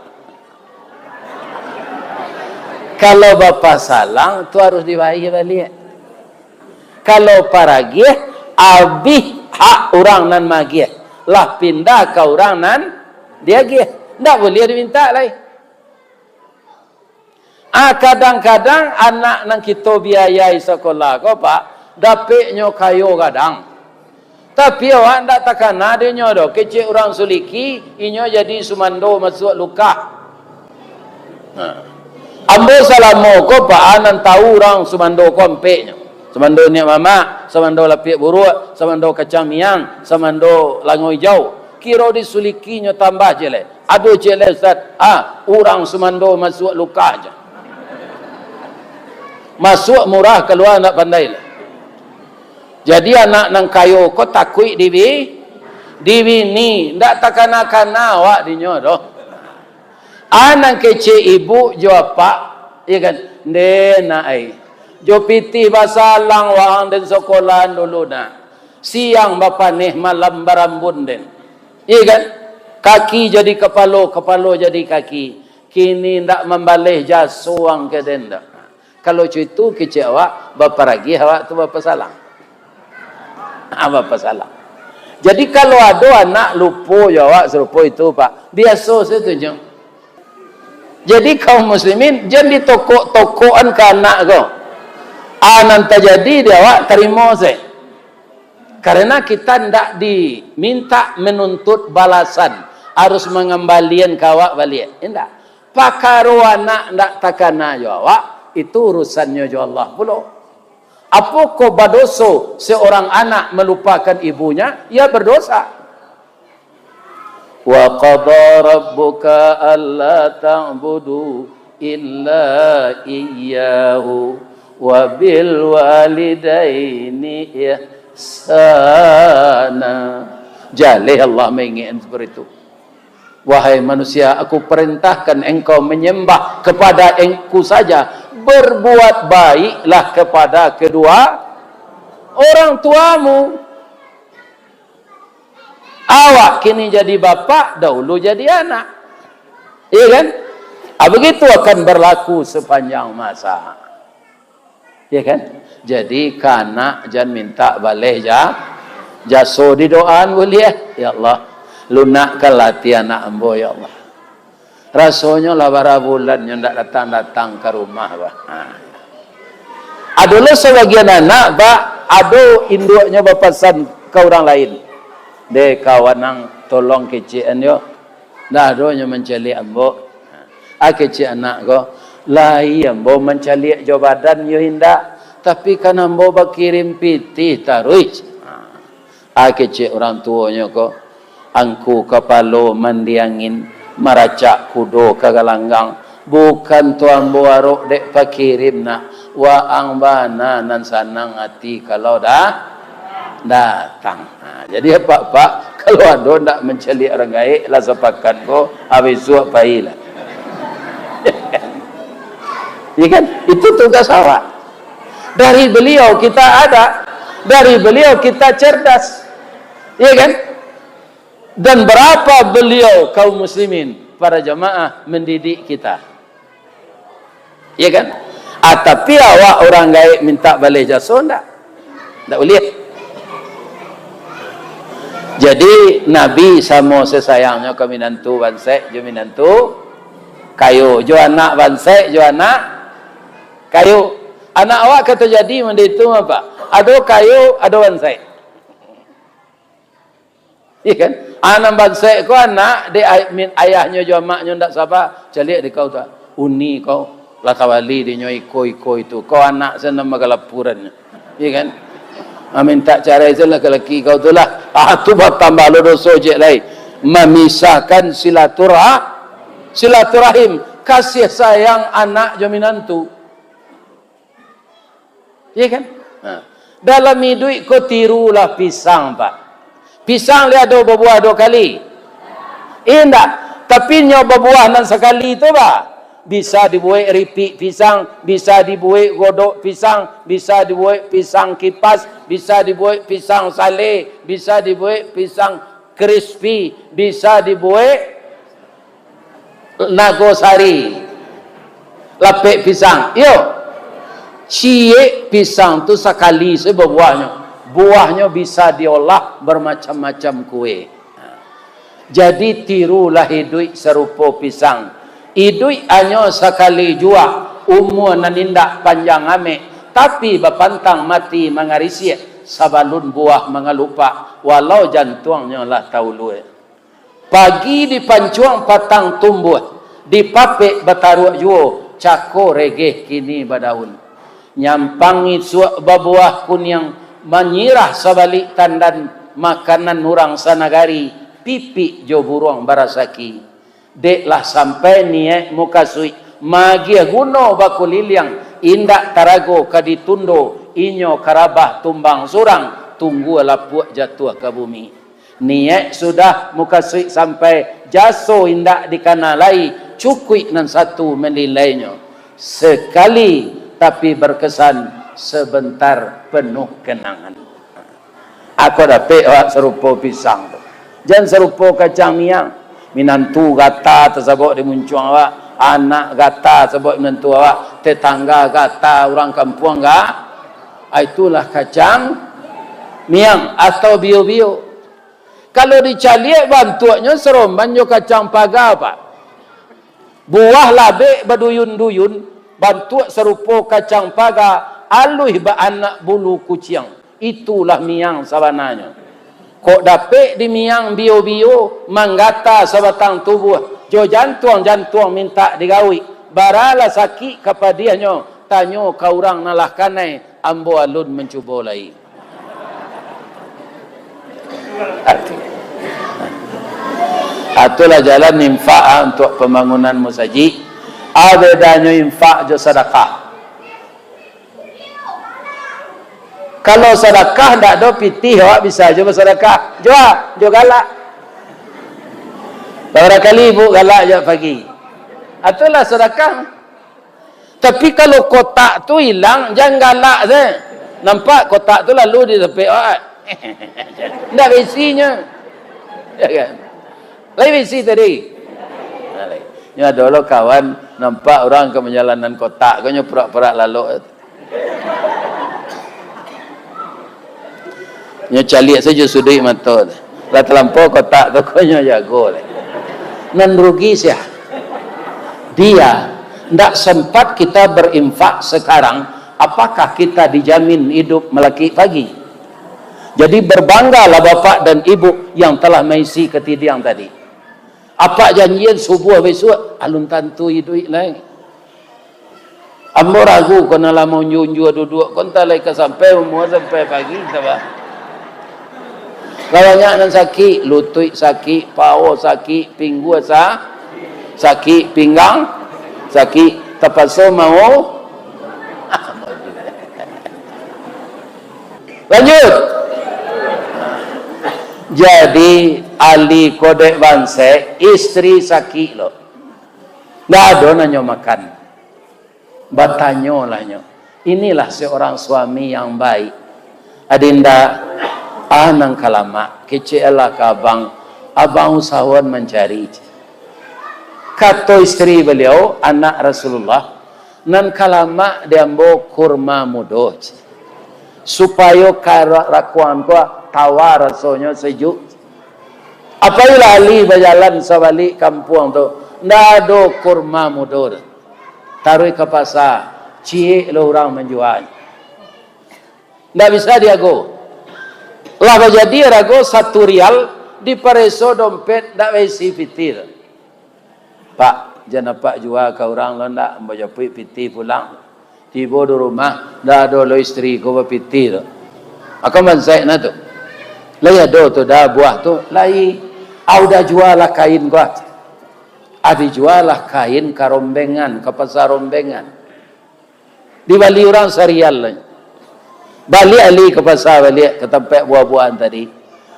Kalau bapasalang, tu harus dibayia baliak. Kalau paragiah, abih hak urang nan magiah, lah pindah ka urang nan diagiah. Ndak buliah dimintak lai. Ah, kadang-kadang anak nan kito biayai sakolah ko, Pak, dapeknyo kayo gadang. Tapi awak ndak takana dek inyo doh, kecek urang suliki, inyo jadi sumando masuak lukah. Nah. Ambo salamo ko, Pak, nan tau urang sumando ko ampeknyo. Sumando iniak mamak, sumando lapiak buruak, sumando kacang miang, sumando lango ijau. Kiro disulikinyo tambah ciek lai. Aduh, ciek lai, Ustaz. Ah, urang sumando masuak lukah ja. Masuak murah, kalua ndak pandai lai. Jadi anak nan kayo ko takuik dibi-, dibini, ndak takana-kana awak dinyo doh. A nan kecek ibu jo apak, iyo kan? Nde nak ai. Jo pitih basalang waang den sakola dulu nak. Siang bapaneh, malam barambun den. Iyo kan? Kaki jadi kapalo, kapalo jadi kaki. Kini ndak mambaleh jaso ang ka den doh. Kalau cuitu kecek awak, baparagiah awak tu bapasalang. Ha, bapasalang. Jadi kalau ado anak lupo jo awak sarupo itu, Pak, biaso sajo tu nyo. Jadi kaum muslimin, jan ditokok-tokokan ka anak ko. A nan tajadi di awak, tarimo se. Karena kita ndak diminta menuntut balasan, harus mangambalian ka awak baliak. Indak. Pakaro anak ndak takana jo awak, itu urusannyo jo Allah pulo. Apokoh badoso seorang anak melupakan ibunya? Ia berdosa. Wa qada rabbuka alla ta'budu illa iyyahu wa bil walidaini ihsana. Jaleh Allah maingek seperti itu. Wahai manusia, Aku perintahkan engkau menyembah kepada Aku saja. Berbuat baiklah kepada kedua orang tuamu. Awak kini jadi bapak, dahulu jadi anak. Iya kan? Ah, begitu akan berlaku sepanjang masa. Ya kan? Jadi, ka anak jan minta baleh ja-, jaso di doaan buliah. Ya Allah, lunakkanlah ati anak ambo, ya Allah. Rasonyo lah bara bulan nyo ndak datang-datang ka rumah, bah. Ha. Ado lo sabagian anak, bah, ado induaknyo bapasan ka urang lain. Deh, kawan ang, tolong kecekan yo. Ndak ado nyo mancaliak ambo. A kecek anak ko, lai ambo mancaliak jo badan yo indak, tapi kan ambo bakirim pitih taruih. A kecek urang tuonyo ko, angku kapalo mandi angin, maracak kudo ka galanggang, bukan tu ambo arok dek pakirim nak, waang bana nan sanang ati kalau dah datang. Ha, jadi apak-apak, kalau ado ndak mancaliak urang gaek, lah sapakat ko, ha, bisuak pailah. Ya kan? Itu tugas awak. Dari beliau kita ada, dari beliau kita cerdas. Ya kan? Dan berapa beliau, kaum muslimin, para jamaah, mendidik kita. Ya kan? Ah, tapi awak urang gaek minta baleh jaso ndak? Ndak buliah. Jadi, Nabi samo sasayangnyo ka minantu bansaik jo minantu kayo, jo anak bansaik jo anak kayo. Anak awak ka tajadi mode itu, Pak? Ado kayo, ado bansaik. Iya kan? Anak bansaik ko anak, dek ay-, min-, ayahnyo jo amaknyo ndak saba, caliak di kau tu. Uni kau, lah tawali dinyo iko-iko itu. Kau anak se nan bagalapuran. Iya kan? Ah, minta carai se lah laki-laki kau tu lah. Ah, tu batambah lo doso ciek lai. Mamisahkan silaturah-, silaturahim. Kasih sayang anak jo minantu. Iya kan? Ha. Dalam iduik ko tirulah pisang, Pak. Pisang lai ado babuah duo kali? Indak. Tapi nyo babuah nan sakali tu, bah, bisa dibuek ripik pisang, bisa dibuek godok pisang, bisa dibuek pisang kipas, bisa dibuek pisang sale, bisa dibuek pisang crispy, bisa dibuek Nagosari, lapek pisang. Iyo. Ciek pisang tu sakali se babuahnyo. Buahnyo bisa diolah bamacam-macam kue. Jadi, tirulah iduik sarupo pisang. Iduik hanyo sakali jua, umua nan indak panjang amek, tapi bapantang mati mangarisiak, sabalun buah mangalupak, walau jantuangnyo lah taulua. Pagi dipancuang patang tumbuah, dipapek bataruak juo, cako regeh kini badaun. Nyampang isuak babuah kuniang, manyirah sabalik tandan, makanan urang sanagari, pipik jo buruang barasaki. Dek lah sampai niaik mukasuik, magiah guno bakuliliang, indak tarago ka ditundo, Inyo karabah tumbang surang, tunggua lapuak jatuah ka bumi. Niaik sudah mukasuik sampai, jaso indak dikana lai, cukuik nan satu malilainyo. Sakali tapi barkasan, sabantar panuah kanangan. Ako dapek awak sarupo pisang tu. Jan sarupo kacang miang. Minantu gata tasabok di muncuang awak, anak gata sabok minantu awak, tatangga gata urang kampuang ga-, ah, itulah kacang miang atau bio-bio. Kalau dicaliak bantuaknyo saroman jo kacang paga, Pak. Buah labek baduyun-duyun, bantuak sarupo kacang paga, aluih baanak bulu kuciang. Itulah miang sabananyo. Kok dapek di miang bio-bio, manggata sabatang tubuah, jo jantuang-jantuang mintak digawik, baralah sakik ka padiahnyo, tanyo ka urang nan lah kanai, ambo alun mancubo lai. Atulah jalan infak, ah, untuak pambangunan musajik. Ah, bedanyo infak jo sadakah. Kalau sadakah ndak ado pitih, awak bisa jo basadakah. Jo, jo galak. Barangkali ibu galak jak pagi. Atulah sadakah. Tapi kalau kotak tu ilang, jan galak se. Nampak kotak tu lalu di tapek awak. Ndak baisinyo. Ya kan? Lai baisi tadi. Nah, lai. Nyo ado lo kawan, nampak urang ka manjalanan kotak, ko nyo purak-purak lalok. Nyo caliak sajo suduik mato tu. Lah talampau kotak tu, ko nyo jago lai. Nan rugi sia? Dia. Ndak sempat kita berinfak sekarang, apakah kita dijamin hidup malakik pagi? Jadi, berbanggalah bapak dan ibu yang telah maisi katidiang tadi. Apak janjian subuah bisuak, alun tantu iduik lai. Ambo ragu, ko nan lah maunjua-unjua duduak ko, antah lai ka sampai umua sampai pagi, sabab lah banyak nan sakik, lutuik sakik, pawo sakik, pinggua sa-, sakik, pinggang sakik, tapaso mau. Lanjut. Jadi, ahli kodek banse, istri sakik lo. Ndak ado nan nyo makan. Batanyolah nyo. Inilah seorang suami yang baik. Adinda, ah, nan ka lamak, keceklah ka abang, abang usahoan mancari. Kato istri baliau, anak Rasulullah, nan ka lamak di ambo kurma mudo, supayo ka-, rakuang ko tawa rasonyo sajuak. Apolah ahli bajalan sabalik kampuang tu, ndak ado kurma mudo tu. Taruih ka pasa, ciek lo urang manjua. Ndak bisa diago. Lah bajadi arago satu rial, dipareso dompet ndak baisi pitih. "Pak, jan apak jua ka urang lo ndak, ambo japuik pitih pulang." Tibo di rumah, ndak ado lo istri ko bapitih tu. Ako mansaik na tu. Lai ado tu dah buah tu, lai. Au dah jualah kain ko. Ah, dijualah kain ka Rombengan, ka pasa Rombengan. Dibali urang sarial lai. Baliak ahli ka pasa, baliak ka tampek buah-buahan tadi.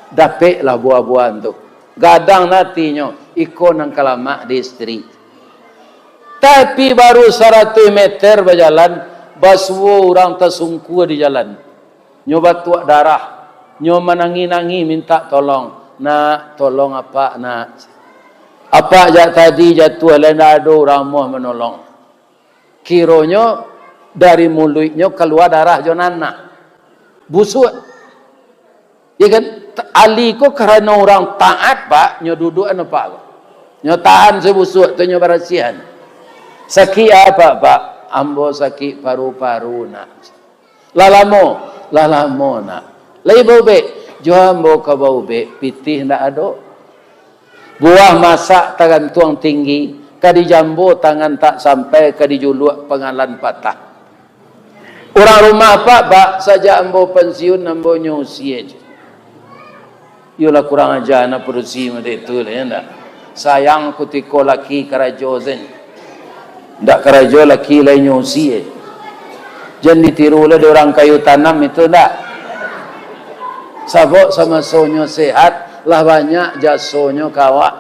Dapeklah buah-buahan tu. Gadang atinyo, iko nan ka lamak di istri. Tapi baru saratuih meter bajalan, basuo urang tasungkua di jalan. Nyo batuak darah, nyo manangih-nangih mintak tolong. "Nak, tolong apak, nak. Apak jak tadi jatuah, lai ndak ado urang amuah manolong." Kironyo dari muluiknyo kalua darah jo nanah. Busuak. Ya kan? T-, ahli ko karano urang taat, Pak, nyo duduakan apak ko. Nyo tahan sabusuak tu, nyo barasiahan. "Sakik apo, Pak?" "Ambo sakik paru-paru, nak." "Lah lamo?" "Lah lamo, nak." "Lai baubek?" "Jo ambo ka baubek, pitih ndak ado." Buah masak tagantuang tinggi, ka dijambo tangan tak sampai, ka dijuluak pangalan patah. Urang rumah, Pak, Pak, sajak ambo pansiun, ambo nyo usie. Iyolah, kurang aja anak padusi macam itu lah, ya ndak? Sayang kutiko laki karajo sen. Ndak karajo laki lai nyo usie. Jan ditiru lah dek urang kayu tanam itu, ndak. Sabab samasonyo sehat, lah banyak jasonyo ka awak.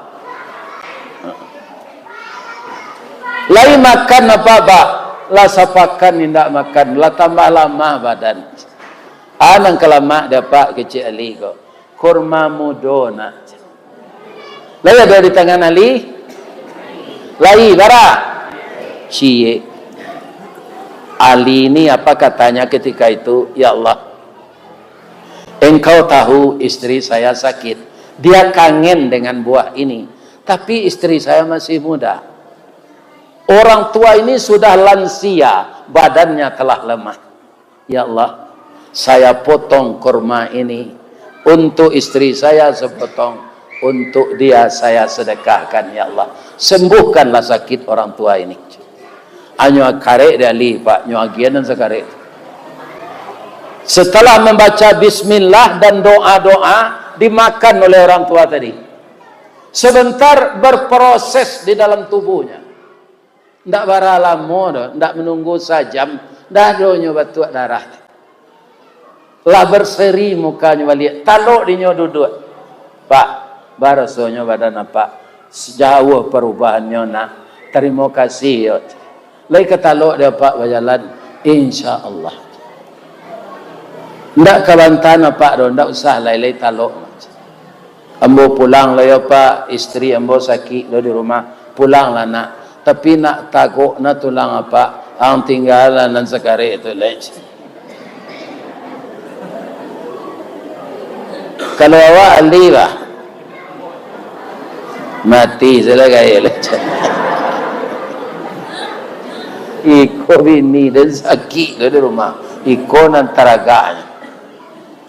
Lai makan apak, Pak? Lah sapakan indak makan, lah tambah lamah badan. Ah, nan ka lamak dek apak kecek Ali ko. Kurma mudo nak. Lai ado di tangan Ali? Lai, bara? Ciek. Ali ni apa katanya ketika itu, "Ya Allah, Engkau tahu istri saya sakit. Dia kangen dengan buah ini. Tapi istri saya masih muda. Orang tua ini sudah lansia, badannya telah lemah. Ya Allah, saya potong kurma ini untuk istri saya sepotong, untuk dia saya sedekahkan, ya Allah. Sembuhkanlah sakit orang tua ini." Anyo karek dek Ali, Pak, nyo agian nan sakarek. Setelah membaca bismillah dan doa-doa, dimakan oleh orang tua tadi. Sebentar berproses di dalam tubuhnya. Ndak bara lamo doh, ndak manunggu sajam, ndak ado nyo batuak darah. Lah berseri mukanyo baliak, talok dinyo duduak. "Pak, barasonyo badan apak, jauah parubahannyo nak, tarimo kasih yo." "Lai ka talok dek apak bajalan?" "Insya Allah." "Ndak ka bantahan apak doh, ndak usah lai-lai talok. Ambo pulang lo yo, Pak, istri ambo sakik lo di rumah." "Pulanglah nak, tapi nak tagok na tulang apak, ang tinggalah nan sakarek tu lai." Kalau awak Ali, bah, mati sudah gaya lah. Iko bini den sakik tu di rumah. Iko nan taragaknyo.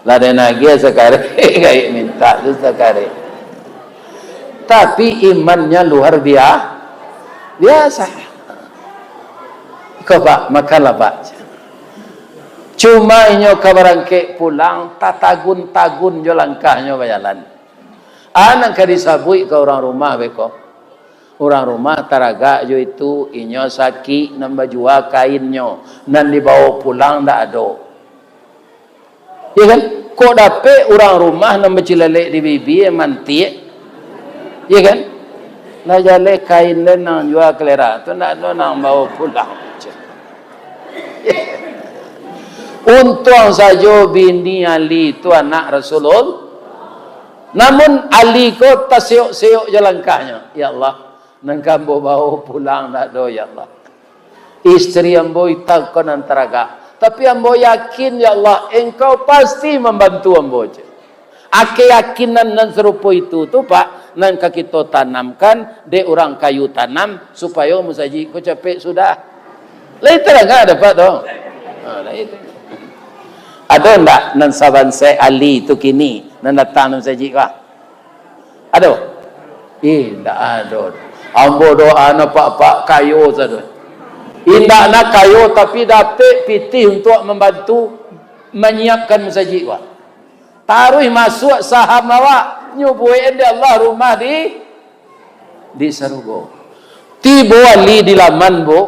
Lah den agiah sakarek, gaek mintak tu sakarek. Tapi imannya luar bia-, biasa. Iko, Pak, makanlah, Pak. Cuma inyo ka barangkek pulang, tatagun-tagun jo langkahnyo bajalan. A nan ka disabuik ka urang rumah beko. Urang rumah taragak jo itu, inyo sakik nan bajua kainnyo, nan dibawo pulang ndak ado. Ya kan? Kok dapek urang rumah nan bacilalek di bibia, mantiak. Ya kan? Lah jaleh kain den nan jua kalera tu, ndak ado nan bawo pulang. Untuang sajo bini Ali tu anak Rasulullah. Namun Ali ko taseyok-seyok jo langkahnyo. "Ya Allah, nan ka ambo bawo pulang ndak ado, ya Allah. Istri ambo itu ko nan taragak. Tapi ambo yakin, ya Allah, Engkau pasti mambantu ambo," cek. A, keyakinan nan sarupo itu tu, Pak, nan ka kito tanamkan dek urang kayu tanam, supayo musajik ko capek sudah. Lai tadanga dapek tu? Ha, lai tu. Ado ndak nan sabansek Ali tu kini, nan datang nan musajik ko? Ado? Ih, ndak ado. Ambo doa na pak-pak kayo sado. Indak nak kayo, tapi dapek pitih untuak mambantu manyiapkan musajik ko. Taruih masuak saham awak, nyo buekan dek Allah rumah di, di sarugo. Tibo Ali di laman, Bu,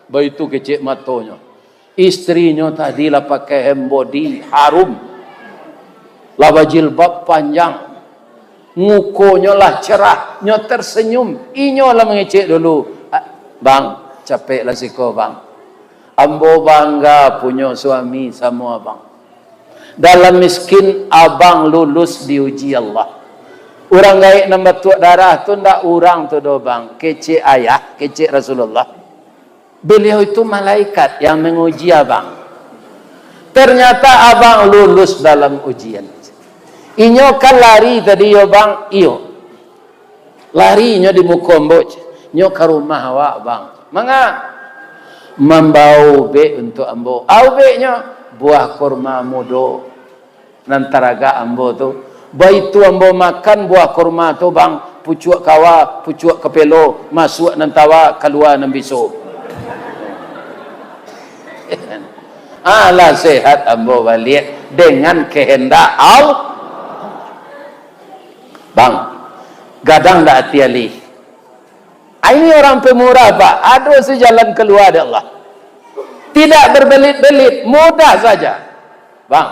baitu kecek matonyo. Istrinyo tadi lah pakai hand body harum, lah bajilbab panjang, mukonyo lah cerah, nyo tersenyum. Inyo lah mangecek dulu, "Ah, Bang, capeklah siko, Bang. Ambo bangga punyo suami samo Abang. Dalam miskin, Abang lulus diuji Allah. Urang gaek nan batuak darah tu ndak urang tu doh, Bang, kecek ayah, kecek Rasulullah. Beliau itu malaikat yang menguji Abang. Ternyata Abang lulus dalam ujian." Inyo kan lari tadi yo, Bang? Iyo. Lari nyo di muko ambo, nyo ka rumah awak, Bang. "Manga?" "Mambawo ubek untuak ambo." "A ubeknyo?" "Buah kurma mudo nan taragak ambo tu. Baitu ambo makan buah kurma tu, Bang, pucuak kawa, pucuak kapelo, masuak nan tawa, kalua nan biso." Alah, sehat ambo baliak dengan kehendak Allah. Bang, gadang ndak ati Ali? Ah, ini orang pemurah, Pak. Ado sajalan kalua dek Allah. Tidak berbelit-belit, mudah saja. Bang,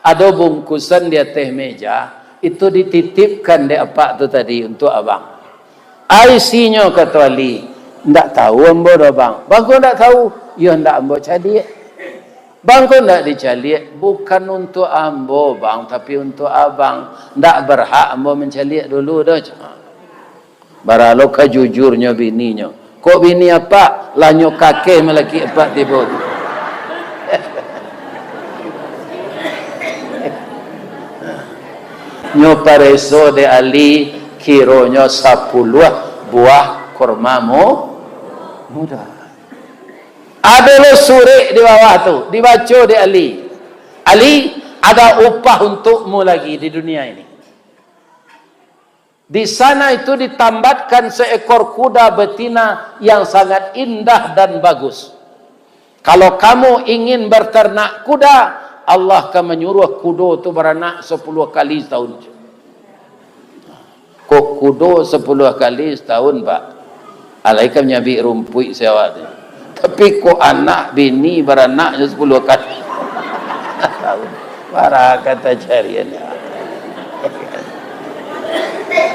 ado bungkusan di ateh meja, itu dititipkan dek apak tu tadi untuk abang. A isinyo, kato Ali, "Ndak tahu ambo doh, Bang." "Bang ko ndak tahu?" "Yo, ndak ambo caliak." "Bang ko ndak dicaliak?" "Bukan untuk ambo, Bang, tapi untuk abang. Ndak berhak ambo mancaliak dulu doh." Baralo ka jujurnyo bininyo. Kok bini apak, lah nyo kakeh malaki apak tibo tu. Nyo pareso dek Ali, kironyo sapuluah buah kurma mu-, muda. Ado lo surek di bawah tu, dibaco dek Ali. "Ali, ada upah untukmu lagi di dunia ini." Di sana itu ditambatkan seekor kuda betina yang sangat indah dan bagus. Kalau kamu ingin berternak kuda, Allah akan menyuruh kudo tu beranak sepuluh kali setahun. Kok kudo sepuluh kali setahun, Pak? Alai kan nyabik rumpuik si awak tu. Tapi kok anak bini baranaknyo sepuluh kali. Baraka tacarian.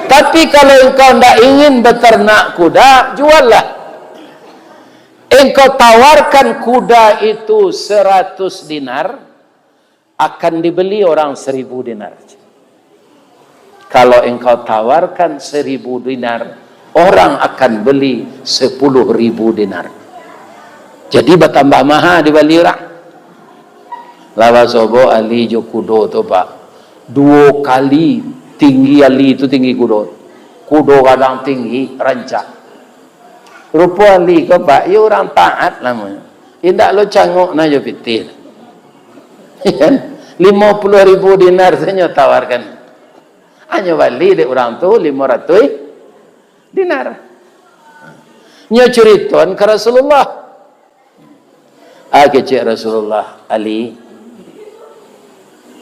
Tapi kalau engkau ndak ingin beternak kuda, juallah. Engkau tawarkan kuda itu seratus dinar, akan dibeli orang seribu dinar. Kalau engkau tawarkan seribu dinar, orang akan beli sepuluh ribu dinar. Jadi, batambah maha dibali urang. Lah basobok Ali jo kudo tu, Pak. Duo kali tinggi Ali tu, tinggi kudo. Kudo gadang tinggi, rancak. Rupo Ali ko, Pak, iyo urang taat namonyo. Indak lo cangok na jo pitih. Limo puluah ribu dinar sajo tawarkan. Hanyo bali dek urang tu limo ratuih dinar. Nyo curitoan ka Rasulullah. Ah, kecek Rasulullah, "Ali,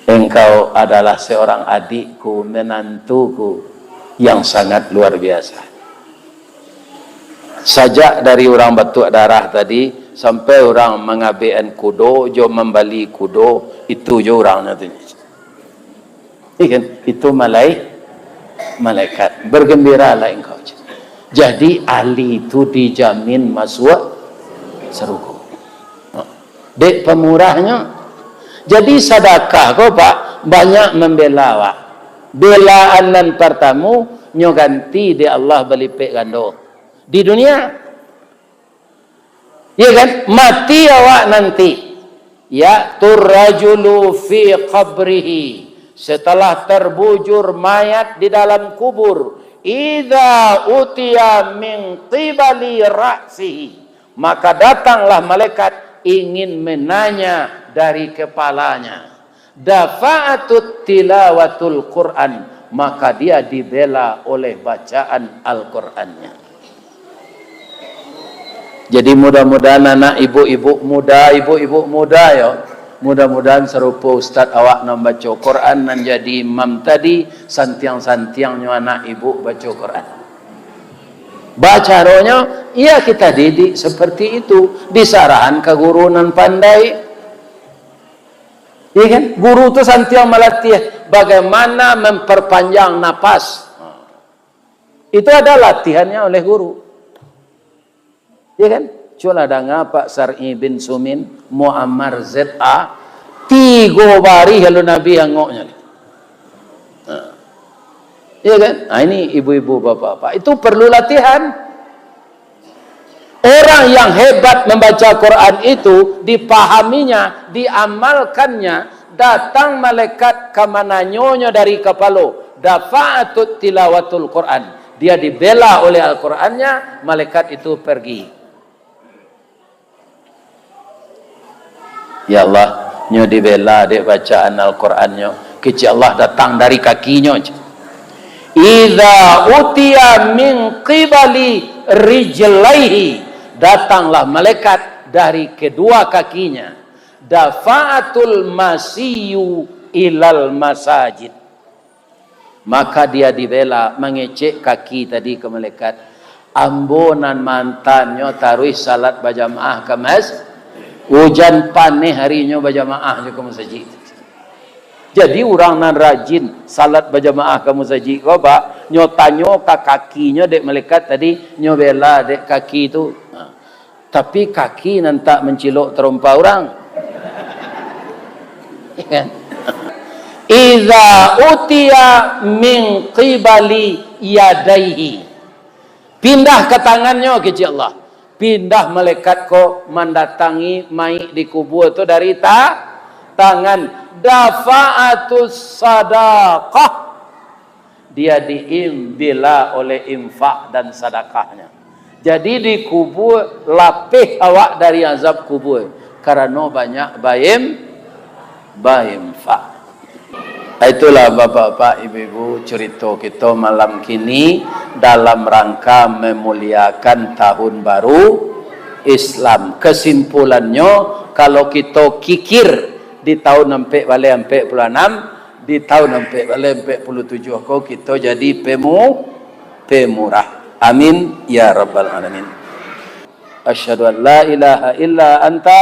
engkau adalah seorang adikku, menantuku yang sangat luar biasa. Sajak dari urang batuak darah tadi, sampai urang mangabekan kudo, jo mambali kudo, itu jo urangnyo tu." Iya kan? Itu malai-, malaikat. Bergembiralah engkau. Jadi, Ali itu dijamin masuk sarugo. Dek pamurahnyo. Jadi, sadakah ko, Pak, banyak mambela awak. Belaan nan partamo, nyo ganti dek Allah balipek gando. Di dunia, Iya kan? Mati awak nanti. Ya'tur rajulu fi qabrihi. Setelah terbujur mayat di dalam kubur. Idza utiya min qibali ra'sihi. Maka datanglah malaikat ingin menanya dari kepalanya. Dafa'atut tilawatul Qur'an, maka dia dibela oleh bacaan Al-Qur'annya. Jadi, mudah-mudahan anak ibu-ibu muda, ibu-ibu muda yo, mudah-mudahan sarupo ustaz awak nan baco Quran, nan jadi imam tadi, santiang-santiangnyo anak ibu baco Quran. Bacaronyo, ya, kita didik seperti itu, disarahan ka guru nan pandai. Iya kan? Guru tu santiang malatih bagaimana memperpanjang napas. Itu ada latihannya oleh guru. Iya kan? Cubolah danga Pak Sar'i bin Sumin, Muammar Z A, tigo barih lalu Nabi angoknyo ni. Nah. Iya kan? Nah, ini ibu-ibu, bapak-bapak, itu perlu latihan. Orang yang hebat membaca Quran itu, dipahaminya, diamalkannya, datang malaikat ka mananyonyo dari kapalo, dafa'atut tilawatul Quran. Dia dibela oleh Al-Qurannya, malaikat itu pergi. Ya Allah, nyo dibela dek bacaan Al-Qurannyo. Kecek Allah datang dari kakinyo. Idza utiya min qibali rijlaihi, datanglah malaikat dari kedua kakinya. Dafa'atul masiyu ilal masajid. Maka dia dibela mangecek kaki tadi ka malaikat. Ambo nan maantannyo taruih salat bajamaah ka mas-, Ujan paneh harinyo bajamaah jo ka masajik. Jadi urang nan rajin salat bajamaah ka masajik ko, ba, nyo tanyo ka kakinyo dek malaikat tadi, nyo bela dek kaki tu. Ha. Tapi kaki nan tak mancilok tarompa urang. Ya kan? Iza utiya min qibali yadaihi. Pindah ka tangannyo, kecek Allah. Pindah malaikat ko mandatangi mayik di kubua tu dari ta-, tangan. Dafa'atus sadaqah. Dia diimbila oleh infak dan sadakahnya. Jadi di kubua lapeh awak dari azab kubua karano banyak baim-, bainfak. Itulah bapak-bapak, ibu-ibu, curito kito malam kini dalam rangka memuliakan tahun baru Islam. Kesimpulannya, kalau kito kikir di tahun ampek baleh ampek puluh anam, di tahun ampek baleh ampek puluh tujuh ko kito jadi pemu-, pemurah. Amin ya rabbal alamin. Asyhadu an la ilaha illa anta,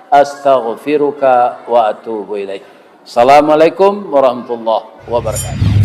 astaghfiruka wa atubu ilaik. Assalamualaikum warahmatullahi wabarakatuh.